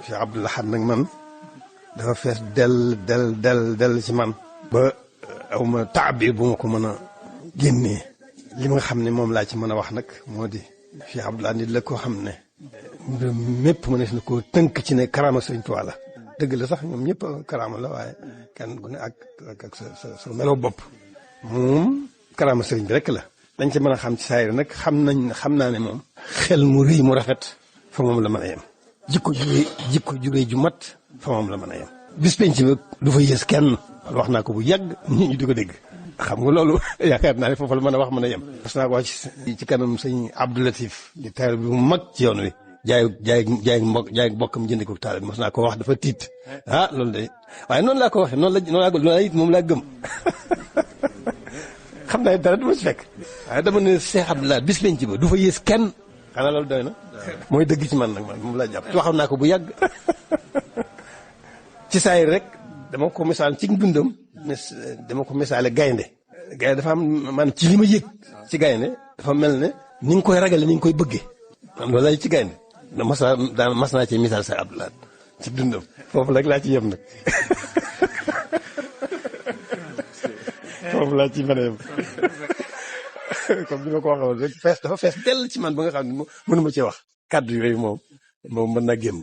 Cheikh Abdou Lahad nag man dafa fees del ci man ba awma taabir bu ma ko mën a génnee li nga xam ne moom laa ci mën a wax nag moo di Cheikh Abdou Lahad nit la koo xam ne mépp mënees na koo tënk ci ne karaama Sëriñ Tuubaa la dëgg la sax ñoom ñëpp karaama la waaye kenn ku ne ak sa meloo bopp moom karaama sëriñ bi rek la dañ ci mën a xam ci saayir nag xam naa ne moom xel mu rëy mu rafet fa moom la mën a yem jikko ju rëy ju mat fa moom la mën a yem bis penc bi du fa yées kenn wax naa ko bu yàgg nit ñi di ko dégg xam nga loolu yaakaar naa ne foofu la mën a wax mën a yem parce naa ko wax ci kanam sëñ Abdou Latif di taal bi mu mag ci yoon wi jaay mbokkam jënd ko taal bi mas naa ko wax dafa tiit loolu de waaye noonu laa ko waxee noonu laa it moom laa gëm xam naa dara du ma ci fekk waaye dama ne Cheikh Abdou Lahad bis penc ba du fa yées kenn xanaa loolu doy na mooy dëgg ci man nag man moom laa jàpp waxoon naa ko bu yàgg ci saa yi rek dama ko misaal ci dundam dama ko misaale gaynde dafa am man ci li ma yëg ci gaynde dafa mel ne ni nga koy ragale ni nga koy bëggee man loolu lay ci gaynde mas naa ci misaal Cheikh Abdou Lahad ci dundam foofu rek laa ci yem nag foofu laa ci mën a yem comme ni ma ko waxee woon rek dafa fees dell ci man ba nga xam ne mënuma ci wax kàddu yooyu moom mën naa génn